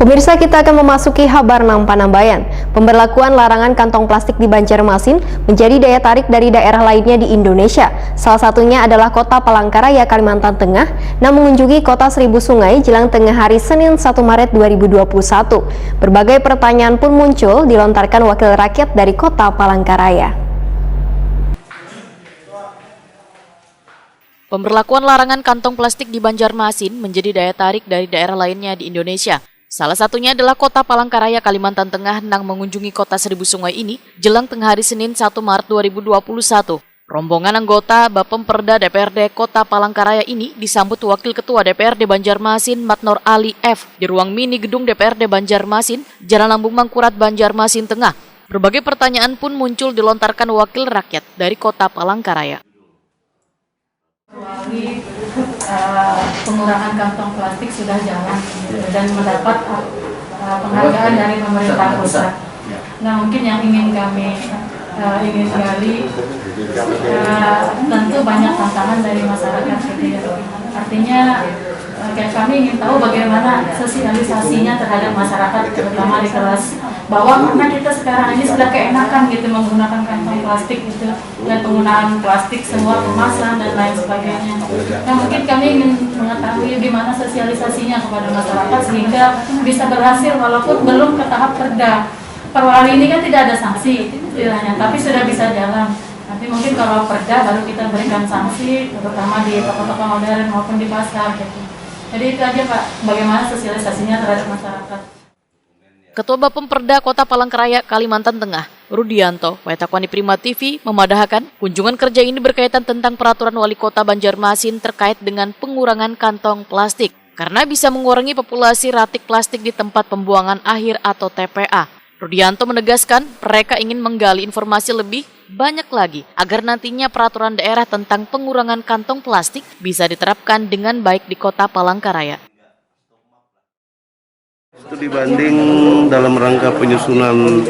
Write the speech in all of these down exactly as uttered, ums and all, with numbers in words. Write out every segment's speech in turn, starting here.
Pemirsa, kita akan memasuki habar nang panambayan. Pemberlakuan larangan kantong plastik di Banjarmasin menjadi daya tarik dari daerah lainnya di Indonesia. Salah satunya adalah kota Palangkaraya, Kalimantan Tengah, nang mengunjungi kota Seribu Sungai jelang tengah hari Senin satu Maret dua ribu dua puluh satu. Berbagai pertanyaan pun muncul dilontarkan wakil rakyat dari kota Palangkaraya. Pemberlakuan larangan kantong plastik di Banjarmasin menjadi daya tarik dari daerah lainnya di Indonesia. Salah satunya adalah kota Palangkaraya, Kalimantan Tengah, nang mengunjungi kota Seribu Sungai ini jelang tengah hari Senin satu Maret dua ribu dua puluh satu. Rombongan anggota Bapemperda D P R D Kota Palangkaraya ini disambut Wakil Ketua D P R D Banjarmasin, Matnor Ali F, di ruang mini gedung D P R D Banjarmasin, Jalan Lambung Mangkurat, Banjarmasin Tengah. Berbagai pertanyaan pun muncul dilontarkan wakil rakyat dari Kota Palangkaraya. Melalui eh, pengurangan kantong plastik sudah jalan gitu, dan mendapat eh, penghargaan dari pemerintah pusat. Nah, mungkin yang ingin kami eh, ingin gali eh, tentu banyak tantangan dari masyarakat gitu ya. Artinya eh, kayak kami ingin tahu bagaimana sosialisasinya terhadap masyarakat, terutama di kelas bawah, karena kita sekarang ini sudah keenakan gitu menggunakan kantong plastik gitu, dan penggunaan plastik semua kemasan dan lain sebagainya. Nah, mungkin kami ingin mengetahui gimana sosialisasinya kepada masyarakat sehingga bisa berhasil walaupun belum ke tahap perda. Perwali ini kan tidak ada sanksi istilahnya, tapi sudah bisa jalan. Nanti mungkin kalau perda baru kita berikan sanksi, terutama di toko-toko modern maupun di pasar gitu. Jadi itu aja Pak, bagaimana sosialisasinya terhadap masyarakat. Ketua Bapemperda Kota Palangkaraya, Kalimantan Tengah, Rudianto, Wetakwani Prima T V, memadahakan kunjungan kerja ini berkaitan tentang peraturan wali kota Banjarmasin terkait dengan pengurangan kantong plastik karena bisa mengurangi populasi ratik plastik di tempat pembuangan akhir atau T P A. Rudianto menegaskan, mereka ingin menggali informasi lebih banyak lagi agar nantinya peraturan daerah tentang pengurangan kantong plastik bisa diterapkan dengan baik di Kota Palangkaraya. Itu dibanding dalam rangka penyusunan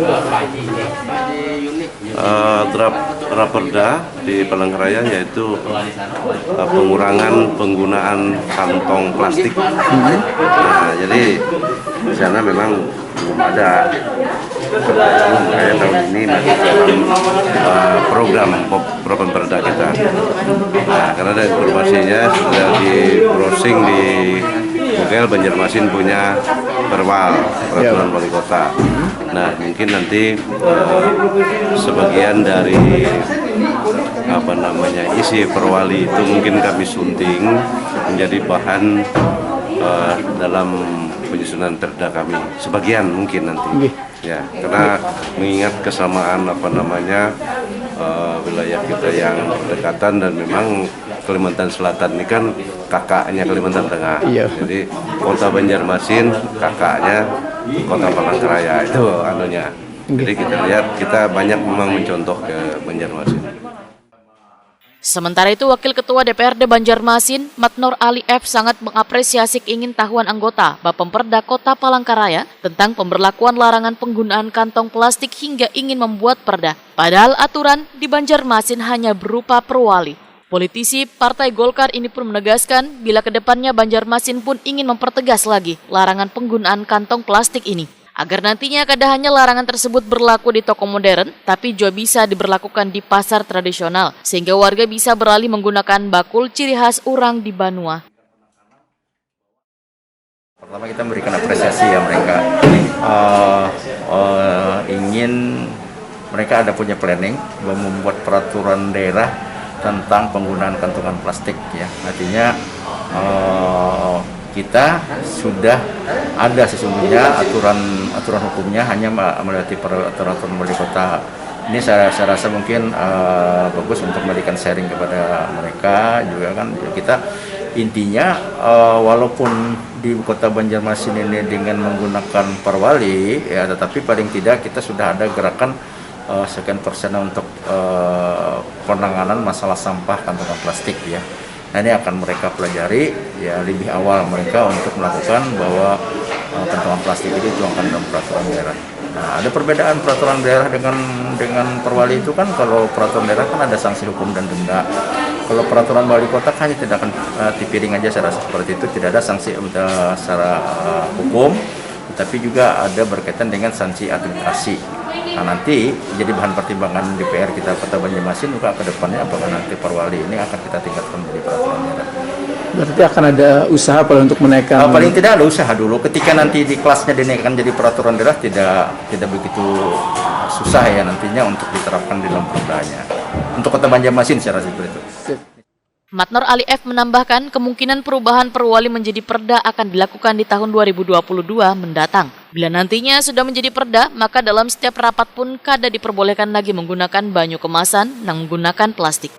uh, draft raperda di Palangkaraya, yaitu uh, pengurangan penggunaan kantong plastik. Nah, jadi di sana memang belum ada. Makanya tahun ini masih dalam uh, program program perda kita. Nah, karena ada informasinya sudah di browsing di Google, Banjarmasin punya perwal, peraturan wali kota. Nah, mungkin nanti uh, sebagian dari apa namanya isi perwali itu mungkin kami sunting menjadi bahan uh, dalam penyusunan perda kami. Sebagian mungkin nanti. Ya, karena mengingat kesamaan apa namanya uh, wilayah kita yang berdekatan dan memang Kalimantan Selatan ini kan kakaknya Kalimantan Tengah. Iya. Jadi kota Banjarmasin kakaknya kota Palangkaraya itu anunya. Jadi kita lihat kita banyak memang mencontoh ke Banjarmasin. Sementara itu, Wakil Ketua D P R D Banjarmasin, Matnor Ali F sangat mengapresiasi keingin tahuan anggota Bapemperda Kota Palangkaraya tentang pemberlakuan larangan penggunaan kantong plastik hingga ingin membuat perda. Padahal aturan di Banjarmasin hanya berupa perwali. Politisi Partai Golkar ini pun menegaskan bila kedepannya Banjarmasin pun ingin mempertegas lagi larangan penggunaan kantong plastik ini. Agar nantinya kada hanya larangan tersebut berlaku di toko modern, tapi juga bisa diberlakukan di pasar tradisional, sehingga warga bisa beralih menggunakan bakul ciri khas urang di Banua. Pertama kita memberikan apresiasi ya mereka uh, uh, ingin mereka ada punya planning membuat peraturan daerah tentang penggunaan kantungan plastik ya. Artinya uh, kita sudah ada sesungguhnya aturan aturan hukumnya hanya melewati peraturan wali kota. Ini saya, saya rasa mungkin uh, bagus untuk memberikan sharing kepada mereka juga kan kita intinya uh, walaupun di kota Banjarmasin ini dengan menggunakan perwali ya tetapi paling tidak kita sudah ada gerakan uh, sekian persen untuk uh, penanganan masalah sampah kantongan plastik ya. Nah ini akan mereka pelajari ya lebih awal mereka untuk melakukan bahwa uh, kantong plastik ini dituangkan dalam peraturan daerah. Nah, ada perbedaan peraturan daerah dengan dengan perwali itu kan kalau peraturan daerah kan ada sanksi hukum dan denda. Kalau peraturan wali kota kan hanya tindakan uh, tipiring aja saya rasa seperti itu tidak ada sanksi uh, secara uh, hukum. Tapi juga ada berkaitan dengan sanksi administrasi. Nah, nanti jadi bahan pertimbangan D P R kita Kota Banjarmasin juga ke depannya, apakah nanti Perwali ini akan kita tingkatkan menjadi peraturan daerah. Berarti akan ada usaha paling untuk menaikkan. Nah, paling tidak ada usaha dulu. Ketika nanti di kelasnya dinaikkan jadi peraturan daerah, tidak tidak begitu susah ya nantinya untuk diterapkan di dalam perdanya. Untuk Kota Banjarmasin saya rasa seperti itu. Matnor Ali F menambahkan kemungkinan perubahan Perwali menjadi Perda akan dilakukan di tahun dua ribu dua puluh dua mendatang. Bila nantinya sudah menjadi Perda, maka dalam setiap rapat pun kada diperbolehkan lagi menggunakan banyu kemasan nang menggunakan plastik.